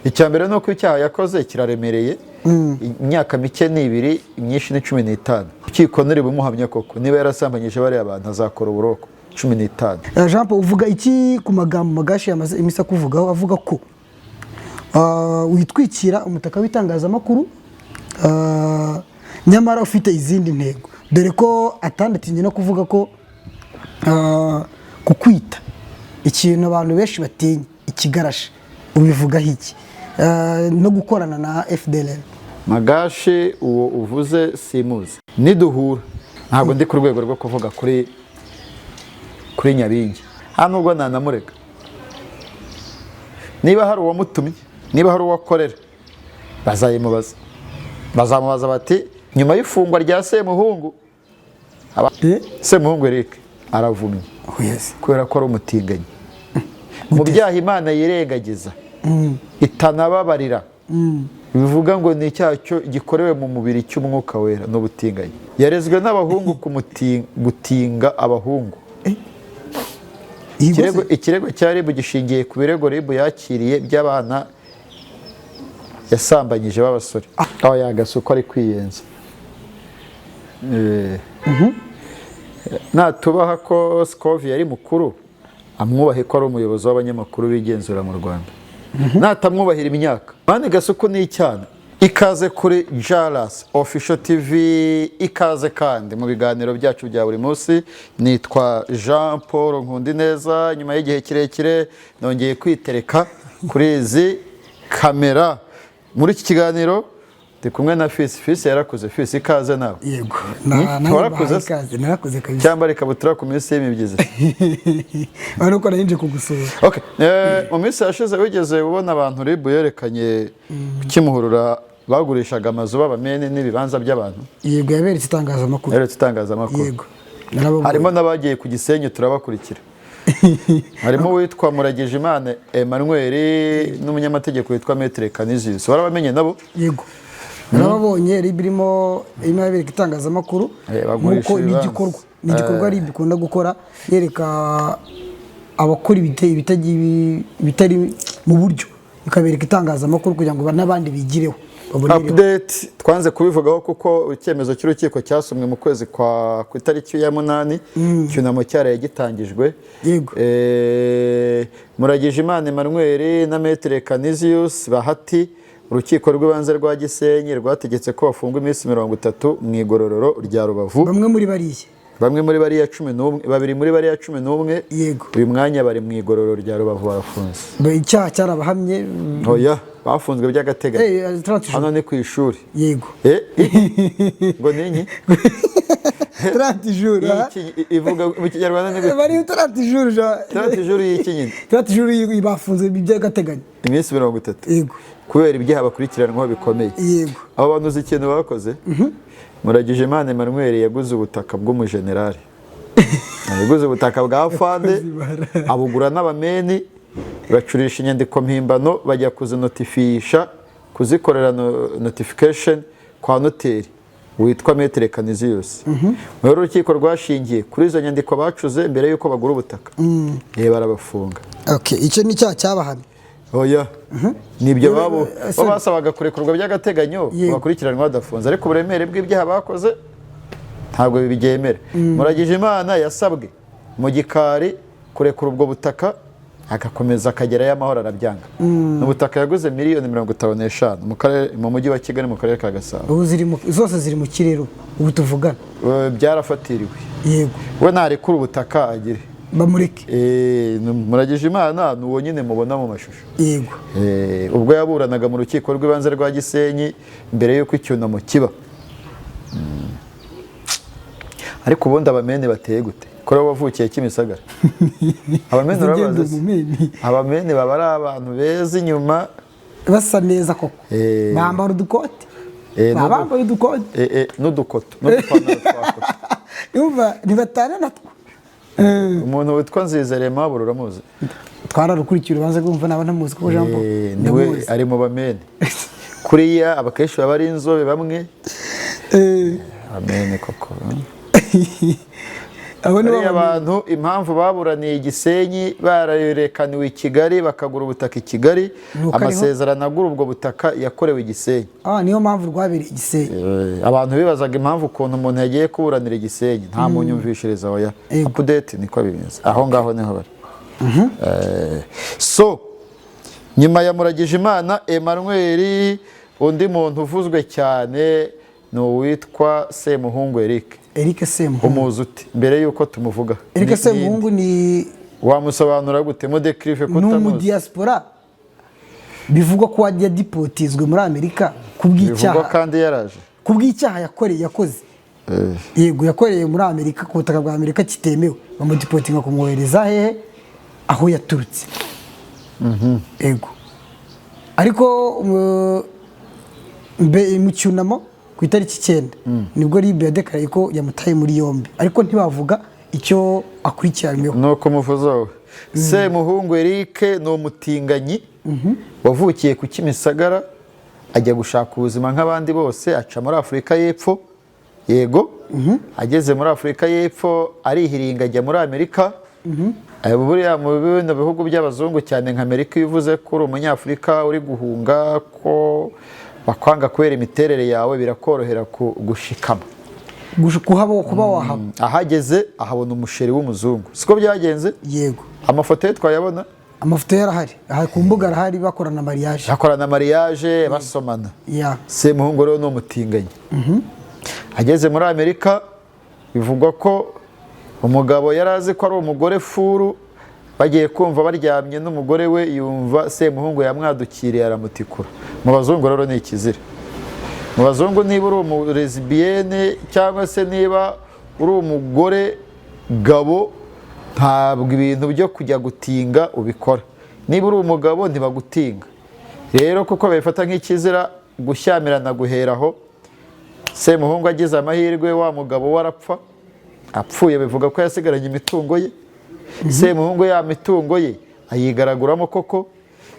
Icya mbere ni uko icyaha yakoze kiraremereye. Imyaka mike ni 2, imyinshi ni 15. Urukiko ntirubumuhamya koko. Niba yarasambanyije bariya bantu, azakora uburoko 15. Jean Paul, uvuga iki ku magambo Magashi yamaze iminsi akuvugaho, avuga ko witwikira umutaka w'itangazamakuru, nyamara ufite izindi ntego, dore ko atanatinye no kuvuga ko kukwita ikintu abantu benshi batinya, ikigarasha? Ubivugaho iki? No gukorana na FDLR? Magashi uwo uvuze simuzi. Niduhura, ntabwo ndi ku rwego rwo kuvuga kuri Nyabingi. Nta nubwo nanamurega. Niba hari uwamutumye, niba hari uwo akorera, bazayimubaza. Bazamubaza bati: "Nyuma y'ifungwa rya Semuhungu," Semuhungu Eric aravumye Oh, yes. kubera ko ari umutinganyi. Mu byaha Imana yirengagiza itanababarira, bivuga ngo ni icyaha cyo gikorewe mu mubiri cy'Umwuka Wera n'ubutinganyi. Yarezwe n'abahungu gutinga abahungu. Iyi Ikirego cya RIB gishingiye ku birego RIB yakiriye by'abana yasambanyije b'abasore. Aho yagase uko ari kwiyenza. Natubaha ko Scovia yari mukuru, amwubahe ko ari umuyobozi w'abanyamakuru bigenzura mu Rwanda. Natamwubahira imyaka, mani Gasuku ni icyana. Ikaze kuri Jalas Official TV, ikaze kandi mu biganiro byacu bya buri munsi. Nitwa Jean Paul Nkundineza. Nyuma y'igihe kirekire nongeye kwitereka kuri izi kamera. Muri iki kiganiro ndi kumwe na Fisi. Fisi yarakuze. Fisi, ikaze nawe. Yego, nanjye Warakuze bahaye se? ikaze. Narakuze kabisa. Cyangwa ikabutura ku minsi y'imibyizi? Urabona ko nari kugusura. Okay. Mu minsi yashize wigeze ubona abantu RIB yerekanye Kimuhurura bagurishaga amazu b'abamene n'ibibanza by'abantu? Yego, yaberetse itangazamakuru. Yeretse itangazamakuru. Yego, narababonye. Harimo n'abagiye ku Gisenyi, turabakurikira. Harimo uwitwa Muragijimana Emmanuel n'umunyamategeko witwa Maître Canisius. Warabamenye nabo? Yego, narababonye. RIB irimo yabereka itangazamakuru Bagurisha nk'uko ni ibibanza. igikorwa, ni igikorwa RIB ikunda gukora, yereka abakora ibitari mu buryo, ikabereka itangazamakuru kugira ngo n'abandi bigireho, babonereho. Update, twanze kubivugaho kuko icyemezo cy'urukiko cyasomwe mu kwezi kwa ku itariki ya 8, icyunamo cyaraye gitangijwe. Muragijimana Emmanuel na Maître Canisius Bahati, urukiko rw'ibanze rwa Gisenyi rwategetse ko bafungwa iminsi 30 mu igororero rya Rubavu. Bamwe muri bariya. Bamwe muri bariya 11, babiri muri bariya 11. Uyu mwanya bari mu igororero rya Rubavu, barafunze. Icyaha cyarabahamye. Oya, bafunzwe by'agateganyo. 30 jours. Hano ni ku ishuri. Yego. Ngo ni inki? 30 jours, ah. Ivuga mu Kinyarwanda ni gute? Bari 30 jours. 30 jours y'iki nyine? 30 jours bafunze by'agateganyo. Iminsi 30. Yego. Kubera ibyaha bakurikiranwaho bikomeye. Yego. Abo bantu uzi ikintu bakoze? Muragijimana Emmanuel yaguze ubutaka bw'umujenerali, yaguze ubutaka bwa fande, abugura n'abameni, bacurisha inyandiko mpimbano, bajya kuzinotifisha, kuzikorera notification kwa noteri witwa Maître Canisius. Muri urukiko rwashingiye kuri izo nyandiko bacuze mbere y'uko bagura ubutaka, barabafunga. Okay, icyo ni icyaha cyabahamye? Oya, nibyo babo bo Sorry. basabaga kurekurwa by'agateganyo, bakurikiranwa badafunze, ariko uburemere bw'ibyaha bakoze ntabwo bibyemera. Muragijimana yasabwe mu gikari kurekura ubwo butaka agakomeza akagerayo amahoro, arabyanga. Ni ubutaka yaguze miliyoni 55 mu karere, mu mujyi wa Kigali, mu karere ka Gasabo. Ubu zose ziri mu kirere ubu tuvugana. Byarafatiriwe. Yego. We narekura ubutaka agire Bamureke. Muragijimana ni uwo nyine mubona mu mashusho. Yego. Ubwo yaburanaga mu rukiko rw'ibanze rwa Gisenyi mbere y'uko icyunamo kiba. Ariko ubundi abamene bateye gute? Ko rero wavukiye Kimisagara, abamene Ugenda urabazi se? Umumeni. Abamene baba ari abantu beza inyuma. Basa neza koko. Bambara udukote. Baba bambaye udukote. N'udukoto n'udupantaro twa koto. Yumva ntibatana natwo. Umuntu witwa Nziza Aimable uramuzi? Twararukurikiye urubanza rwumva naba ntamuzi kuko Jean Paul Niwe ndamuzi. ari mu bamene. Kuriya abakenshi baba ari inzobe bamwe. Amene koko. Abo ni bo. Bariya bantu, impamvu baburaniye i Gisenyi, barerekaniwe i Kigali, bakagura ubutaka i Kigali. Nuko ariho- Amasezerano agura ubwo butaka yakorewe i Gisenyi. Ah, niyo mpamvu rwabereye i Gisenyi. Abantu bibazaga impamvu, ukuntu umuntu yagiye kuburanira i Gisenyi, nta munyumvishiriza, oya. Yego. Update niko bimeze, aho ngaho niho bari. So nyuma ya Muragijimana Emmanuel, undi muntu uvuzwe cyane ni uwitwa Semuhungu Eric. Eric Semuhungu. Umuzi ute mbere y'uko tumuvuga? Eric Semuhungu ni Wamusobanura gute, mudécrive ni kutamuzi? Umudiaspora bivugwa ko wajya deportizwe muri Amerika ku Bivugwa bw'icyaha. kandi yaraje. Ku bw'icyaha yakoreye, yakoze, yego, yakoreye muri Amerika, ku butaka bwa Amerika, kitemewe, bamudeportinga kumwohereza hehe? Aho yaturutse. Yego, ariko mu cyunamo ku itariki 9 nibwo RIB yadeclaraye ko yamutaye muri yombi, ariko ntibavuga icyo akurikiranyweho. Nuko umuvuzo we, Semuhungu Eric, ni umutinganyi wavukiye ku Kimisagara, ajya gushaka ubuzima nk'abandi bose, aca muri Afurika y'Epfo. Yego, ageze muri Afurika y'Epfo arihiringa, ajya muri Amerika. Buriya mu bino bihugu by'abazungu, cyane nka Amerika, iyo uvuze ko uri Umunyafurika uri guhunga, ko bakwanga kubera imiterere yawe, birakorohera gushikama. Kuhaba, kuba wahaba. Ahageze ahabona umuchéri w'umuzungu, siko byagenze? Yego. Amafoto ye twayabona? Amafoto ye arahari, aha ku mbuga arahari, bakorana mariage. Bakorana mariage, basomana. Ya. Semuhungu rero ni umutinganyi. Ageze muri Amerika, bivugwa ko umugabo yari azi ko ari umugore furu, bagiye kumva baryamye n'umugore we, yumva Semuhungu yamwadukiriye, aramutikura. Mu bazungu rero ni ikizira. Mu bazungu, niba uri umulesbienne cyangwa se niba uri umugore gabo, ntabwo ibintu byo kujya gutinga ubikora. Niba uri umugabo ntibagutinga rero, kuko babifata nk'ikizira gushyamirana. Guhera aho, Semuhungu agize amahirwe, wa mugabo we arapfa. Apfuye, bivuga ko yasigaranye imitungo ye. Semuhungu ya mitungo ye ayigaraguramo koko.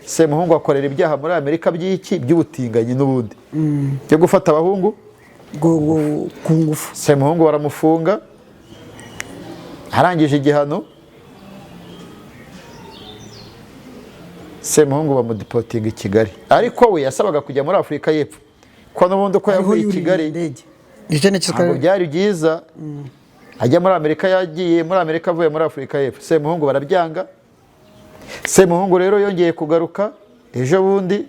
Semuhungu akorera ibyaha muri Amerika by'iki? By'ubutinganyi n'ubundi, byo gufata abahungu ku ngufu. Semuhungu baramufunga. Arangije igihano, Semuhungu bamudeportinga i Kigali, ariko we yasabaga kujya muri Afurika y'Epfo, ko n'ubundi uko Ariho yavuye i yuriye Kigali indege. Nicyo nicyo. Ntabwo byari byiza ajya muri Amerika. Yagiye muri Amerika avuye muri Afurika y'Epfo, Semuhungu barabyanga. Semuhungu rero yongeye kugaruka ejo bundi.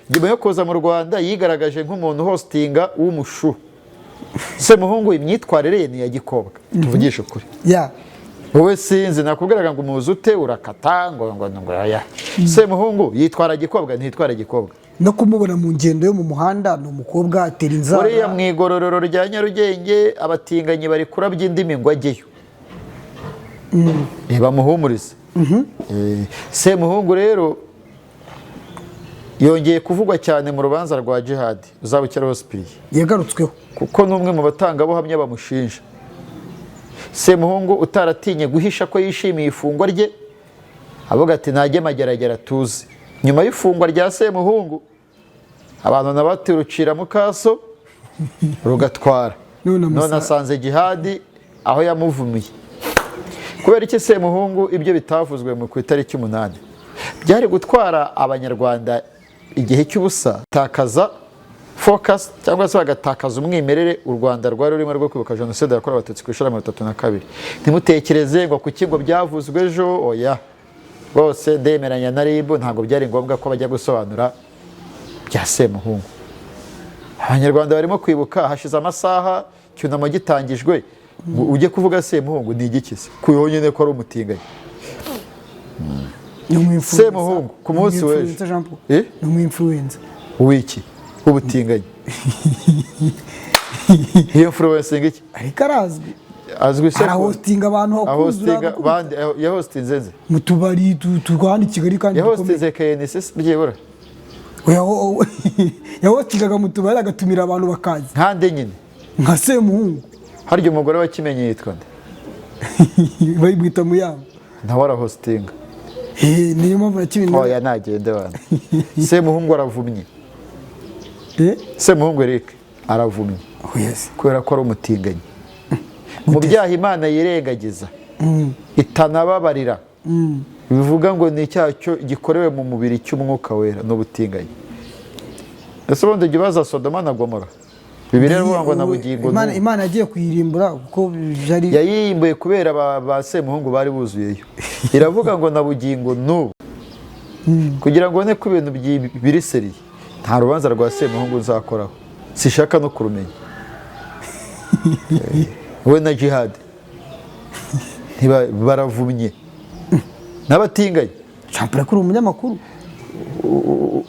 Nyuma yo kuza mu Rwanda, yigaragaje nk'umuntu hostinga w'umushu. Semuhungu imyitwarire ye ni iya gikobwa, tuvugishe ukuri. Ya. Wowe sinzi, nakubwiraga ngo umuzi ute, urakata ngo aya. Semuhungu yitwara gikobwa, ntitwara gikobwa? No kumubona mu ngendo yo mu muhanda, ni umukobwa, atera inzara. Uriya mu igororero rya Nyarugenge, abatinganyi bari kurabya indimi ngo ajyeyo. Bamuhumurize. Semuhungu rero yongeye kuvugwa cyane mu rubanza rwa Jihad Uzabukeraho Sipiriye. Yagarutsweho. Kuko ni umwe mu batangabuhamya bamushinja. Semuhungu utaratinye guhisha ko yishimiye ifungwa rye, avuga ati najye Mageragere tuzi. Nyuma y'ifungwa rya Semuhungu, abantu nabati rucira mukaso rugatwara. None none asanze Jihadi aho yamuvumiye. Kubera iki Semuhungu ibyo bitavuzwe mu ku itariki 8? Byari gutwara Abanyarwanda igihe cy'ubusa, takaza focus cyangwa se bagatakaza umwimerere u Rwanda rwari rurimo rwo kwibuka Jenoside yakorewe Abatutsi ku ishuri 32. Ntimutekereze ngo kuki ngo byavuzwe ejo, oya. Rwose ndemeranya na RIB, ntabwo byari ngombwa ko bajya gusobanura bya Semuhungu. Abanyarwanda barimo kwibuka, hashize amasaha cyunamo gitangijwe, ngo ujye kuvuga Semuhungu ni igiki se ku yonyine ko ari umutinganyi? Ni umu-influencer. Semuhungu, ku munsi Ni w'ejo. umu-influencer, Jean Paul. Eh? Ni umu-influencer. W'iki? W'ubutinganyi? Iyo influencing iki? Ariko arazwi. Azwi se Arahostinga abantu hakuzura. Ahostinga Agakubita. bande? Yahostinze nze? Mu tubari twa hano i Kigali kandi dukomeye. Yahostinze KNC byibura? Oya, yahostingaga mu tubari, agatumira abantu bakaza. Nkande nyine? Nka Semuhungu. Harya umugore wa Kimenyi yitwa nde? Bayibwita Muyango. Nawe arahostinga. Eh, niyo mpamvu na Kimenyi. Oya, nagende bana. Semuhungu aravumye. Eh? Semuhungu Eric aravumye Oh, yes. kubera ko ari umutinganyi. Mu byaha Imana yirengagiza itanababarira, bivuga ngo ni icyaha cyo gikorewe mu mubiri cy'Umwuka Wera n'ubutinganyi. Ese ubundi ujya ubaza Sodoma na Gomora? Bibiliya iravuga ngo na bugingo Imana, n'ubu. Imana yagiye kuyirimbura kuko byari Yayiyimbuye kubera ba Semuhungu bari buzuyeyo. Iravuga ngo na bugingo n'ubu, kugira ngo ubone ko ibintu biri sérieux, nta rubanza rwa Semuhungu nzakoraho, sishaka no kurumenya. We na Jihad baravumye n'abatinganyi. Shampiyona kuri umunyamakuru.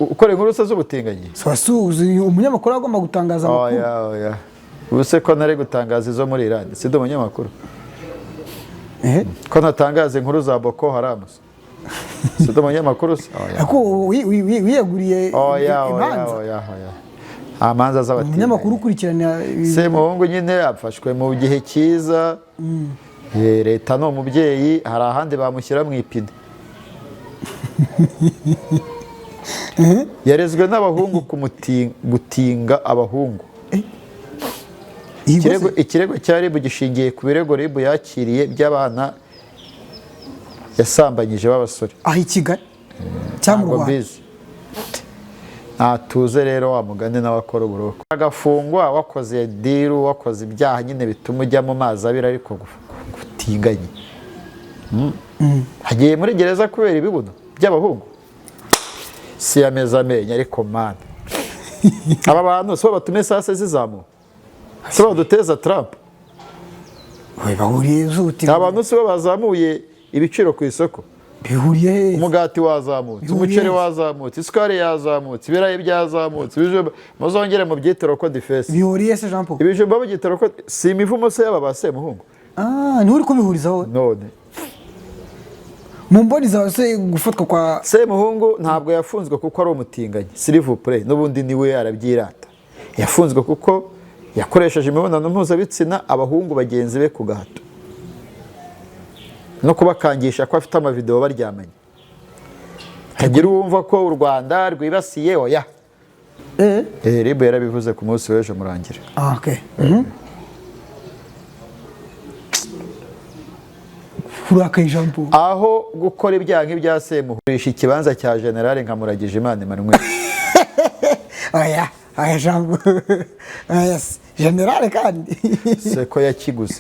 Ukora inkuru se z'ubutinganyi? Wasuhuza umunyamakuru agomba gutangaza amakuru. Oya, oya, ubu se ko nari gutangaza izo muri Iran, si ndi umunyamakuru? Ko natangaza inkuru za Boko Haram se, si ndi umunyamakuru se? Oya. Ariko wiyeguriye Oya, oya. imanza. Oya, oya, nta manza z'abatinganyi. Umunyamakuru ukurikirana Semuhungu nyine afashwe mu gihe cyiza. Leta ni umubyeyi, hari ahandi bamushyira mu ipine. Yarezwe n'abahungu gutinga abahungu. Iyi Ikirego cya RIB gishingiye ku birego RIB yakiriye by'abana yasambanyije b'abasore. Aho i Kigali cyangwa mu Ntabwo Rwanda? mbizi. Ntatuze rero wa mugani nawe akora uburoko agafungwa. Wakoze deal, wakoze ibyaha nyine bituma ujya mu mazi abira, ariko gutinganye. Agiye muri gereza kubera ibibuno by'abahungu, si yameze amenyo. Ariko mana, aba bantu si bo batuma esase zizamuka? Si bo baduteza Trump? We bahuriye zuti? Aba bantu si bo bazamuye ibiciro ku isoko? Bihuriye he? Umugati wazamutse, Bihuriye umuceri he? wazamutse, isukari yazamutse, ibirayi byazamutse, ibijumba muzongere mubyite roko difesi. Bihuriye se, Jean Paul? Ibijumba babyita roko, si imivumo se y'aba ba Semuhungu? Ah, niwe uri kubihuriza wowe? None Mu mboni zawe se, gufatwa kwa Semuhungu ntabwo yafunzwe kuko ari umutinganyi, s'il vous plaît, n'ubundi niwe arabyirata. Yafunzwe kuko yakoresheje imibonano mpuzabitsina abahungu bagenzi be ku gahato no kubakangisha ko afite amavideo baryamanye. Hagira uwumva ko u Rwanda rwibasiye, oya. RIB yarabivuze ku munsi w'ejo murangira. Ah, okay. Urakaye, Jean Paul. Aho gukora ibyaha nk'ibya Semuhurisha ikibanza cya General nka Muragijimana Emmanuel. Oya, oya, Jean Paul, oya se general kandi. Seko yakiguze.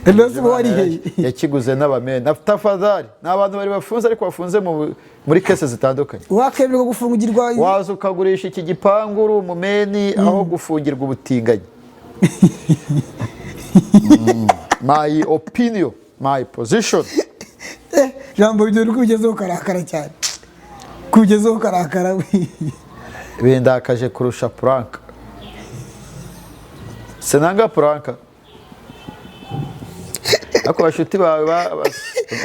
Rwose uba wariheye. Yakiguze n'abamena tafadhali. Ni abantu bari bafunze, ariko bafunze muri case zitandukanye. Wakemererwa gufungirwa. Waza ukagurisha iki gipangu uri umumeni aho gufungirwa ubutinganyi. My opinion, my position. Jean Paul, ibyo kubigezeho ukarakara cyane, kubigezeho ukarakara. Bindakaje kurusha prank. Sinanga prank, ariko bashuti bawe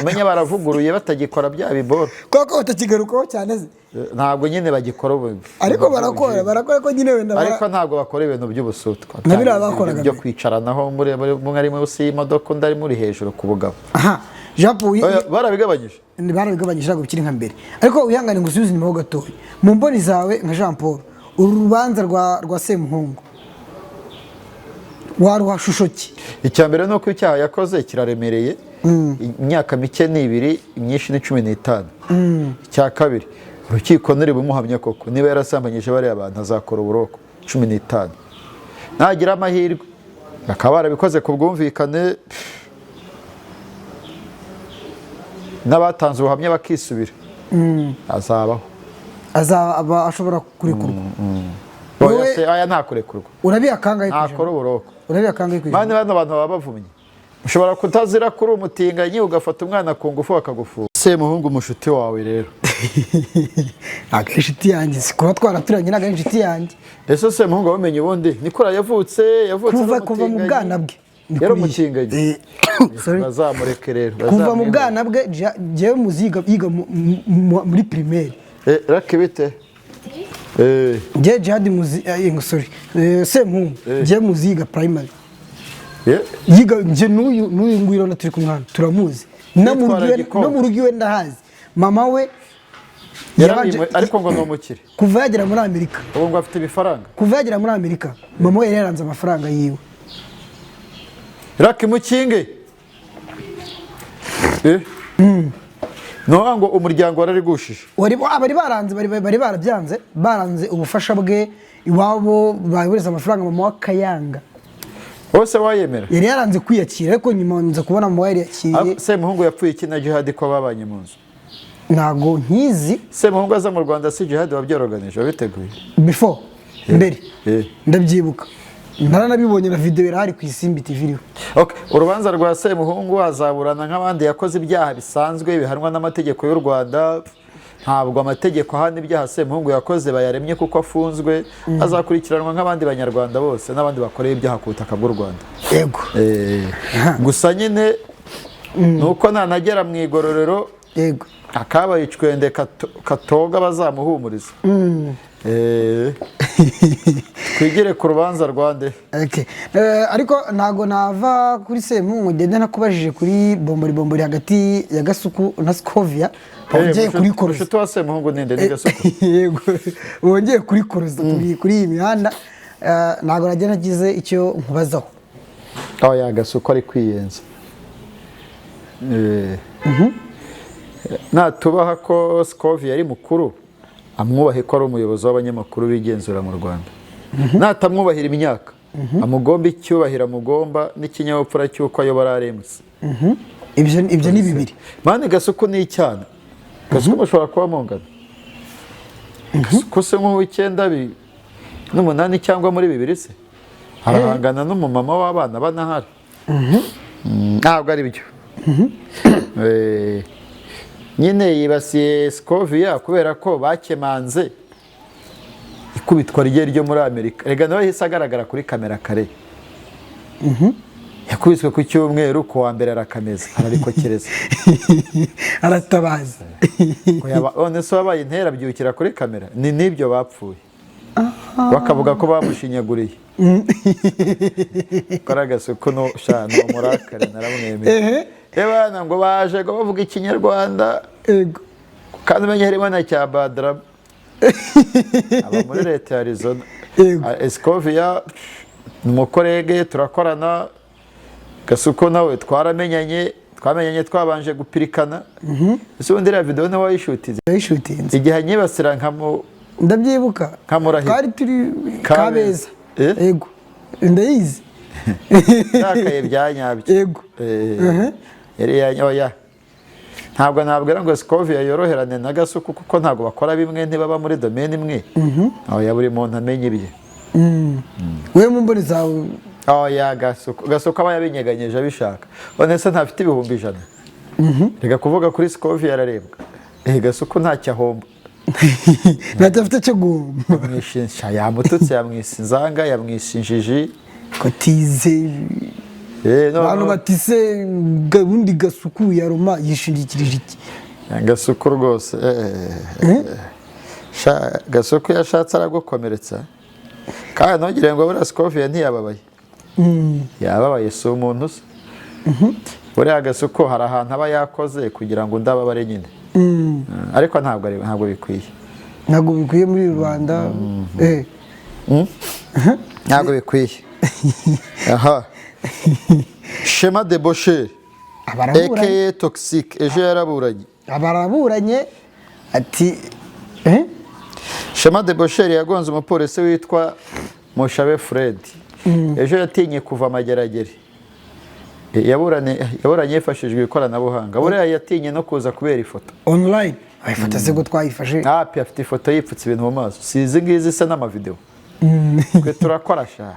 umenya baravuguruye, batagikora bya biboro. Kubera ko batakigarukaho cyane se? Ntabwo nyine bagikora ubu. Ariko barakora, barakora ko nyine wenda Ariko ntabwo bakora ibintu by'ubusutwa Nka biriya bakoraga byo mbere. kwicaranaho umwe ari munsi y'imodoka, undi ari muri hejuru ku bugabo. Aha, Jean Paul. Oya, barabigabanyije. Barabigabanyije, ntabwo bikiri nka mbere. Ariko wihangane ngo usubize inyuma ho gatoya. Mu mboni zawe nka Jean Paul, uru rubanza rwa Semuhungu waruha shusho ki? Icya mbere ni uko icyaha yakoze kiraremereye. Imyaka mike ni 2, imyinshi ni 15. Icya kabiri, urukiko ntirubumuhamya koko. Niba yarasambanyije bariya bantu, azakora uburoko 15. Nagira amahirwe bakaba barabikoze ku bwumvikane n'abatanze ubuhamya bakisubira, azabaho. Azaba ashobora kurekurwa? Oya. Wowe- Se aya ntakurekurwa. Urabiha kangahe ku ijana? Ntakora uburoko. Urabiha kangahe ku ijana? Mani, bano bantu baba bavumye. Ushobora kutazira kuri umutinganyi, ugafata umwana ku ngufu, bakagufunga. Semuhungu mushuti wawe rero. Ntabwo ari inshuti yanjye, si kuba twaraturanye, ntabwo ari inshuti yanjye. Ese Semuhungu wamenye ubundi nikora yavutse Kuva ari kuva mu umutinganyi? bwana bwe. Ni Yari kuriya. umutinganyi. Sorry. Bazamureke rero. Kuva mu Bazamwihorere. bwana bwe, jyewe muzi yiga muri primaire. Raki bite? Njye Jihad muzi, sorry, Semuhungu njye muzi yiga primary. Yiga, njye n'uyu nguyu urabona turi kumwe hano turamuzi, no mu rugo Yitwara Gikombe. no mu rugo iwe ndahazi. Mama we Ariko ngo ni umukire. Kuva yagera muri Amerika. Ubu ngo afite ibifaranga. Kuva yagera muri Amerika, mama we yari yaranze amafaranga yiwe. Raki mukinge. Ni ukuvuga ngo umuryango wararigushije. Bari baranze, bari barabyanze, baranze ubufasha bwe iwabo, bahereza amafaranga mama wa Kayanga. Bose wayemera. Yari yaranze kwiyakira, ariko nyuma nza kubona mama we yariyakiriye. Semuhungu yapfuye iki na Jihadi ko babanye mu nzu? Ntago nkizi. Semuhungu aza mu Rwanda, si Jihadi wabyoroganije, wabiteguye? Before, mbere. Eh. Ndabyibuka, naranabibonye, na video irahari ku Isimbi TV iriho. Okay. Urubanza rwa Semuhungu, azaburana nk'abandi, yakoze ibyaha bisanzwe bihanwa n'amategeko y'u Rwanda. Ntabwo amategeko ahana ibyaha Semuhungu yakoze bayaremye kuko afunzwe. Azakurikiranwa nk'abandi Banyarwanda bose n'abandi bakoreye ibyaha ku butaka bw'u Rwanda. Gusa nyine ni uko nanagera mu igororero, akabaye icwende katoga bazamuhumuriza. Twigire ku rubanza rwande. Okay. Ariko ntago nava kuri Semuhungu ngende nakubajije kuri bombori bombori hagati ya Gasuku na Scovia bongeye kurikoroza. Mushuti wa Semuhungu ninde? Ni Gasuku? Yego, bongeye kurikoroza kuri iyi mihanda. Ntago najya nagize icyo nkubazaho. Aho ya Gasuku ari kwiyenza. Natubaha ko Scovia yari mukuru, amwubahe ko ari umuyobozi w'abanyamakuru bigenzura mu Rwanda. Natamwubahira imyaka, amugomba icyubahiro amugomba n'ikinyabupfura cy'uko ayobora RMC. Ibyo ni bibiri. Mani, Gasuku ni icyana. Gasuku mushobora kuba mungana. Gasuku se nk'uw'icyenda n'umunani cyangwa muri bibiri se, arahangana n'umumama w'abana banahari. Ntabwo ari byo. Nyine yibasiye Scovia kubera ko bakemanze ikubitwa rye ryo muri Amerika. Rega nawe yahise agaragara kuri kamera kare. Yakubiswe ku cyumweru, ku wa mbere arakameza, ararikokereza. Aratabaza. Ko none se wabaye intera abyukira kuri kamera? Ni n'ibyo bapfuye, bakavuga ko bamushinyaguriye. Kora Agasuku no sha, ni umurakare, naramwemeye. Ebana ngo baje ngo bavuga Ikinyarwanda, kandi umenya harimo na cya Badrama aba muri leta ya Arizona. Scovia ni umucollègue, turakorana. Gasuku nawe twaramenyanye, twamenyanye twabanje gupirikana. Ese ubundi iriya video niwe wayishutinze? Yayishutinze. Igihe anyibasira nkamu Ndabyibuka. Nkamurahira. Twari turi Kabeza. Kabeza. Eh? Yego, ndayizi. Ndakaye bya nyabyo. Yari ya oya, ntabwo nabwira ngo Scovia yoroherane na Gasuku, kuko ntabwo bakora bimwe, ntibaba muri domaine imwe. Oya, buri muntu amenya ibye. Wowe mu mboni zawe? Oya, Gasuku aba yabinyeganyeje abishaka. None se ntafite 100,000? Reka kuvuga kuri Scovia ararebwa. Gasuku ntacyo ahomba. Ntacyo afite cyo guhomba. Yamwishe, yamututse, yamwise inzanga, yamwise injiji. Kotize. No, Abantu no. batise ubundi Gasuku ya Roma yishingikirije iki? Gasuku rwose, sha, Gasuku yashatse aragukomeretsa. Kandi ntugire ngo buriya Scovia ntiyababaye. Yababaye, si umuntu se? Buriya Gasuku hari ahantu aba yakoze kugira ngo undi ababare nyine. Ariko ntabwo bikwiye. Ntabwo bikwiye muri rubanda. Ntabwo bikwiye. Aha Shema Deboshe Abaraburanye. aka Toxic ejo yaraburanye. Abaraburanye ati eh? Shema Debosheri yagonze umupolisi witwa Mushabe Fred. Ejo yatinye kuva Mageragere. Yaburanye yifashishijwe ikoranabuhanga. Buriya yatinye no kuza kubera ifoto. Online ayifata se ko twayifashe? Hapi afite ifoto yipfutse ibintu mu maso. Si izi ngizi se n'amavideo? Twe turakora sha.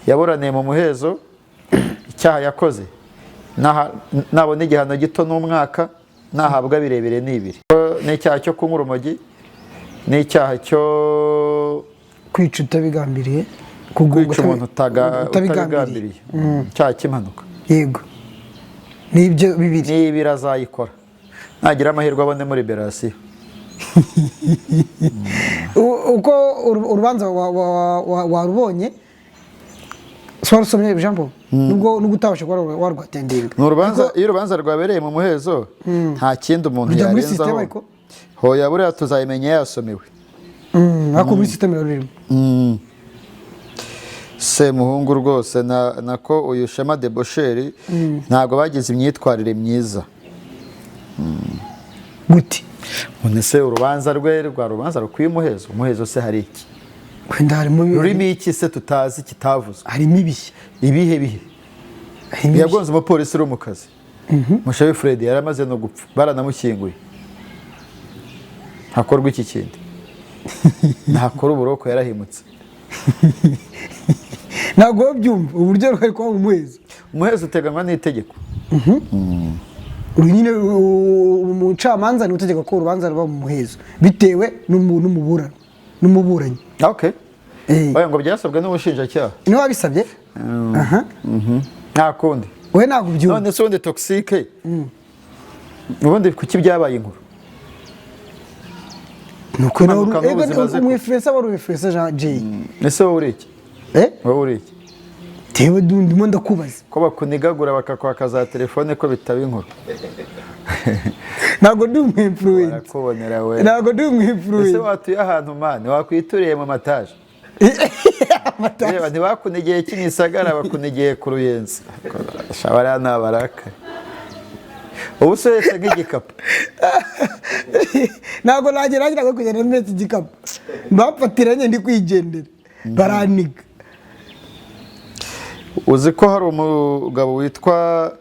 Yaburaniye mu muhezo icyaha yakoze. Nabona igihano gito n'umwaka, nahabwa birebire ni 2. N'icyaha cyo kunywa urumogi, n'icyaha cyo Kwica utabigambiriye, kugonga. Kwica umuntu utabigambiriye. utabigambiriye, icyaha cy'impanuka. Yego, nibyo bibiri. N'ibiri azayikora nagira amahirwe abone muri liberation. Uko urubanza warubonye, si warusomye, Jean Paul, nubwo utabasha kuba warwatendinga? Ni urubanza, iyo urubanza rwabereye mu muhezo nta kindi umuntu Rujya muri yarenzaho. system ariko? Hoya, buriya tuzayimenya yasomewe. Ariko muri system rurimo. Semuhungu rwose nako uyu Shema Debosheri ntabwo bagize imyitwarire myiza. Gute? None se urubanza rwe rwa rubanza rukwiye umuhezo? Umuhezo se hari iki? Wenda harimo Rurimo iki se tutazi kitavuzwe? Harimo ibishya. Ibihe bihe? Harimo ibishya. Yagonze umupolisi uri mu kazi. Mushabe Fred yari amaze no gupfa, baranamushyinguye. Hakorwa iki kindi? Ntakora uburoko, yarahimutse. Ntabwo babyumva uburyo rwari kuba mu muhezo. Umuhezo uteganywa n'itegeko. Uru nyine umucamanza ni utegeka ko urubanza ruba mu muhezo bitewe n'umuburanyi. Okay. Oya, ngo byasabwe n'ubushinjacyaha. Niwe wabisabye. Aha. Nta kundi. We ntabwo ubyumva. None se ubundi Toxxyk, ubundi kuki byabaye inkuru? Nuko nawe Impanuka n'ubu zimaze umwinfluencer wari umwinfluencer Jean Jay. Ese wowe uri iki? Eh? Wowe uri iki? Tewe ndimo ndakubaza. Ko bakunigagura bakakwaka za telefone, ko bitaba inkuru? Ntabwo ndi umwinfluencer. Barakubonera we. Ntabwo ndi Ese umwinfluencer. watuye ahantu mani wakwituriye mu mataje? Reba, ntibakunigeye Kimisagara, bakunigeye ku Ruyenzi. Shabara ni abaraka. Ubu se uhetse nk'igikapu? Ntabwo nagerageza kugenda mpetse igikapu. Bamfatiranye ndi kwigendera, baraniga. Uzi ko hari umugabo witwa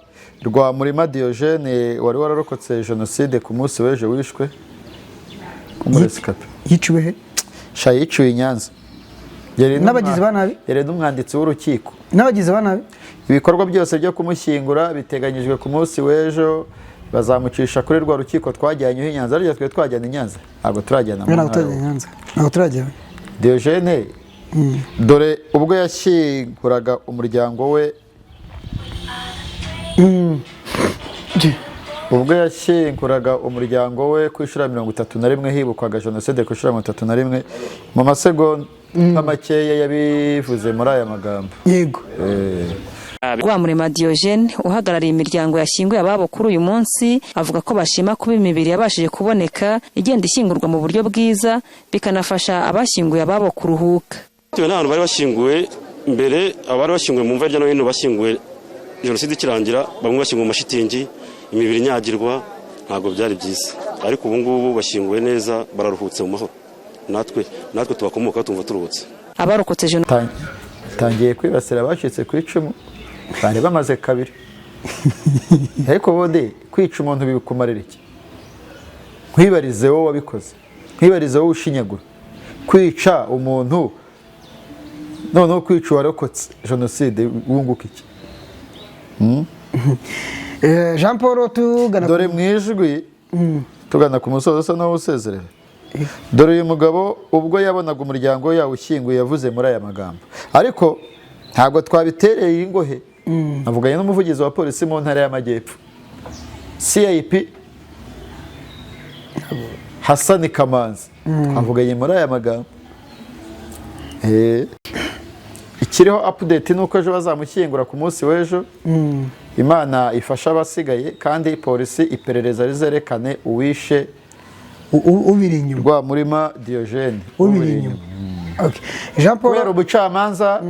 Rwamurima Diogene wari wararokotse jenoside, ku munsi w'ejo wishwe w'umurescapé? Yiciwe he? Sha, yiciwe i Nyanza. N'abagizi ba nabi? Yari n'umwanditsi w'urukiko. N'abagizi ba nabi? Ibikorwa byose byo kumushyingura biteganyijwe ku munsi w'ejo. Bazamucisha kuri rwa rukiko twajyanyeho i Nyanza. Ariko twe twajyana i Nyanza, ntabwo turajyana mu Ntabwo ntara. turajya i Nyanza, ntabwo turajya. Diogene, dore ubwo yashyinguraga umuryango we, ubwo yashyinguraga umuryango we ku inshuro ya 31, hibukwaga jenoside ku inshuro ya 31, mu masegonda makeya yabivuze muri aya magambo. Yego. Rwamurema Diogene uhagarariye imiryango yashyinguye ababo kuri uyu munsi avuga ko bashima kuba imibiri yabashije kuboneka igenda ishyingurwa mu buryo bwiza, bikanafasha abashyinguye ababo kuruhuka. Bitewe n'ahantu bari bashyinguwe mbere, abari bashyinguwe mu mva hirya no hino, bashyinguwe jenoside ikirangira, bamwe bashyinguwe mu mashitingi, imibiri inyagirwa, ntabwo byari byiza. Ariko ubu ngubu bashyinguwe neza, bararuhutse mu mahoro. Natwe tubakomoka tumva turuhutse. Abarokotse jenoside Tangiye kwibasira abacitse ku icumu bari bamaze kabiri. Ariko ubundi kwica umuntu bikumarira iki? Nkwibarize wowe wabikoze, nkwibarize wowe ushinyagura. Kwica umuntu, noneho kwica uwarokotse jenoside, wunguka iki? Jean Paul, tugana Dore mu ijwi, tugana ku musozo usa n'aho usezerera. Dore uyu mugabo ubwo yabonaga umuryango we yawushyinguye yavuze muri aya magambo, ariko ntabwo twabitereye ingohe. Avuganye n'umuvugizi wa polisi mu Ntara y'Amajyepfo, CIP Hasani Kamanzi, twavuganye muri aya magambo. Ikiriho update ni uko ejo bazamushyingura ku munsi w'ejo. Imana ifasha abasigaye, kandi polisi iperereza rizerekane uwishe Ubiri inyuma. Rwamurima Diogene. Ubiri inyuma. Okay. Jean Paul. Kubera ubucamanza,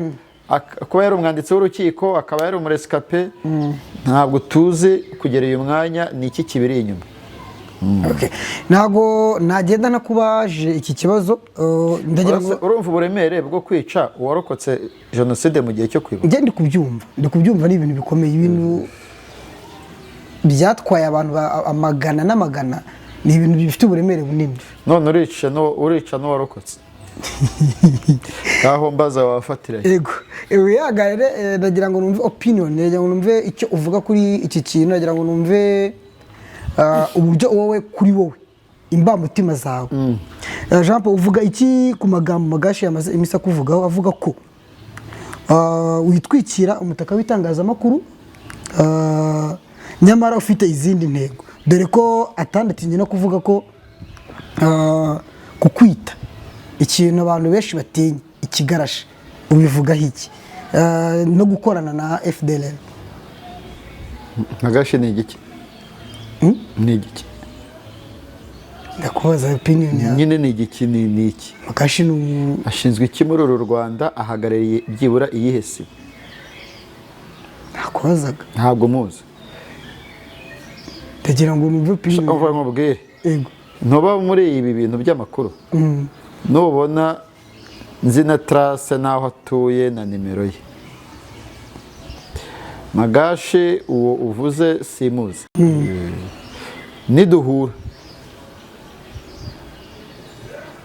kuba yari umwanditsi w'urukiko, akaba yari umurescapé, ntabwo tuzi kugera uyu mwanya ni iki kibiri inyuma. Okay. Ntabwo nagenda nakubaje iki kibazo, ndagira ngo Urumva uburemere bwo kwica uwarokotse jenoside mu gihe cyo kwibuka? Njye ndi kubyumva, ni ibintu bikomeye, ibintu byatwaye abantu amagana n'amagana, ni ibintu bifite uburemere bunini. None urica urica n'uwarokotse, ngaho mbaza wafatira. Yego, wihangane, ndagira ngo numve opinion, ndagira ngo numve icyo uvuga kuri iki kintu, ndagira ngo numve uburyo wowe, kuri wowe, imbamutima zawe. Jean Paul, uvuga iki ku magambo Magashi yamaze iminsi akuvugaho, avuga ko witwikira umutaka w'itangazamakuru, nyamara ufite izindi ntego, dore ko atanatinye no kuvuga ko kukwita ikintu abantu benshi batinya, ikigarasha? Ubivugaho iki? No gukorana na FDLR? Magashi ni igiki? Ni igiki? Ndakubaza opinion yawe. Nyine ni igiki, ni iki? Magashi ni Ashinzwe iki muri uru Rwanda? Ahagarariye byibura iyihe sibo? Nakubazaga. Ntabwo muzi. Ndagira ngo numve opinion. Umva nkubwire. Yego. Ntuba muri ibi bintu by'amakuru, nubona nzi na trace n'aho atuye na nimero ye. Magashi uwo uvuze simuzi. Niduhura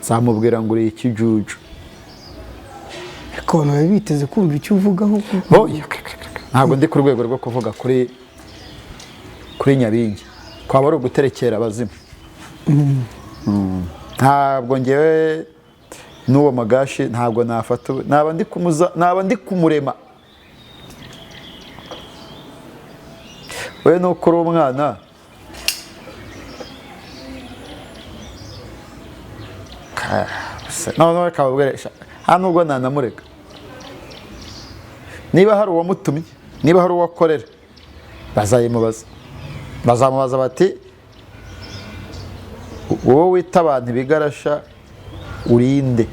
nzamubwira ngo uri ikijuju. Ariko abantu bari biteze kumva icyo uvugaho. Oya, ntabwo ndi ku rwego rwo kuvuga kuri Nyabingi, kwaba ari uguterekera abazimu. Ntabwo ngewe n'uwo Magashi ntabwo nafata naba ndi kumuza, naba ndi kumurema. We nuko uri umwana none kababwira hano ubwo nanamureka. Niba hari uwamutumye, niba hari uwakorera, bazayimubaza, bazamubaza bati wowe wita abantu ibigarasha urinde?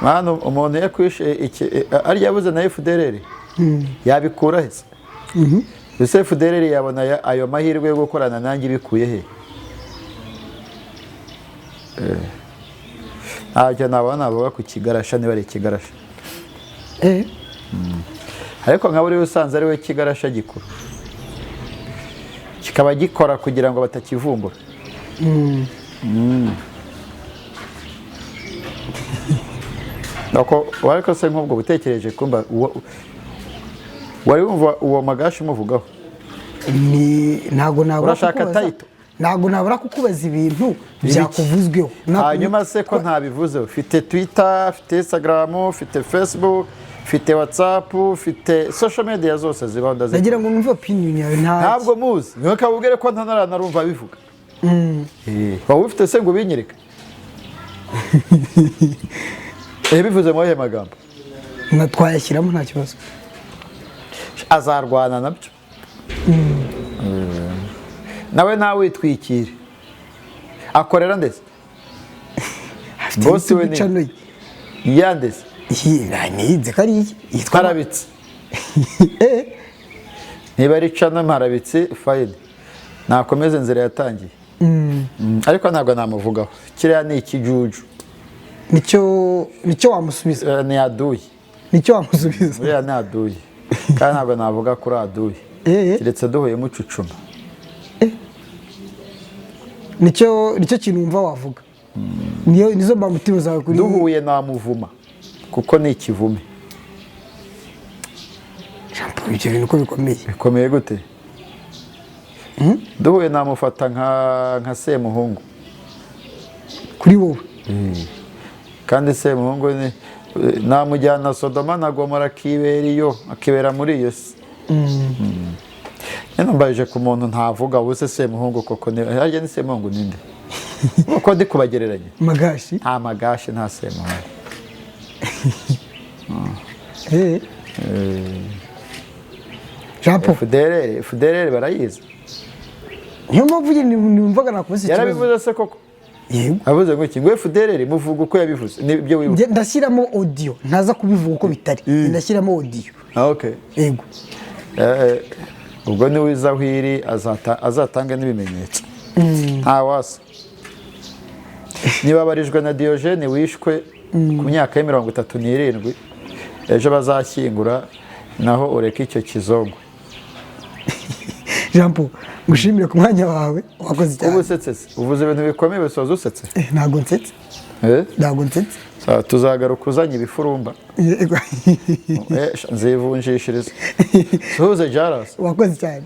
Mwana, umuntu yakwishe iki arya yabuze na FDLR yabikura he se? Ese FDLR yabona ayo mahirwe yo gukorana nanjye ibikuye he? Ntacyo nabona navuga ku kigarasha niba ari ikigarasha. Ariko nka buriya usanze ari we kigarasha gikuru, kikaba gikora kugira ngo batakivumbura. Nuko ariko se nk'ubwo butekereje kumba wari wumva uwo Magashi umuvugaho? Ni ntabwo nabura Urashaka kukubaza. title? Ntabwo nabura kukubaza ibintu byakuvuzweho. Hanyuma se ko ntabivuze, ufite Twitter, ufite Instagram, ufite Facebook, ufite WhatsApp, ufite social media zose zibaho, ndazi. Ndagira ngo numve opinion yawe, nta Ntabwo muzi, ntukabubwire ko ntaranarumva abivuga. Waba ufite se ngo ubinyereke? Bivuze mu yahe magambo? Na twayashyiramo nta kibazo. Azarwana nabyo. Nawe ntawitwikire, akorera ndetse Afite Boss we YouTube ni- channel ye. Yandese? Nize ko ari iye. Yitwa Mparabitsi. Niba ari cana Mparabitsi, fayini, nakomeze inzira yatangiye. Ariko ntabwo namuvugaho, kiriya ni ikijuju. Nicyo wamusubiza? Ni aduyi. Nicyo wamusubiza? Uriya ni aduyi, kandi ntabwo navuga kuri aduyi, keretse duhuye mucucuma. Nicyo kintu wumva wavuga, niyo nizo mbamutima zawe kuri Duhuye namuvuma kuko ni ikivume. Jean Paul, ibyo bintu uko bikomeye. Bikomeye gute? Duhuye namufata nka Semuhungu. Kuri wowe? Kandi Semuhungu ni namujyana Sodoma na Gomora, akibera iyo, akibera muri iyo si. Nyine mbaje ku muntu ntavuga ubuse Semuhungu koko ni harya ni Semuhungu ninde uko ndi kubagereranya? Magashi. Nta Magashi, nta Semuhungu. Jean Paul. FDLR, FDLR barayizi. Niyo mpamvu nyine numvaga nakubaza ikibazo. Yarabivuze se koko? Yego. Avuze ngo iki? Ngo FDLR muvuga uko yabivuze nibyo wibuka? Njye ndashyiramo audio, ntaza kubivuga uko bitari, ndashyiramo audio. Ah, okay. Yego. Ubwo niwe uzi aho iri, azatanga n'ibimenyetso, nta wasa. Niba barijwe na Diogene wishwe ku myaka ya 37, ejo bazashyingura, naho ureke icyo kizongwe. Jean Paul, ngushimire ku mwanya wawe, wakoze cyane. Ubu usetse se? Uvuze ibintu bikomeye bisoza usetse? Ntabwo nsetse. Ntabwo nsetse. Sawa, tuzagaruka uzanye ibifurumba. Yego. Nzivunjishiriza, suhuze Jaras. Wakoze cyane.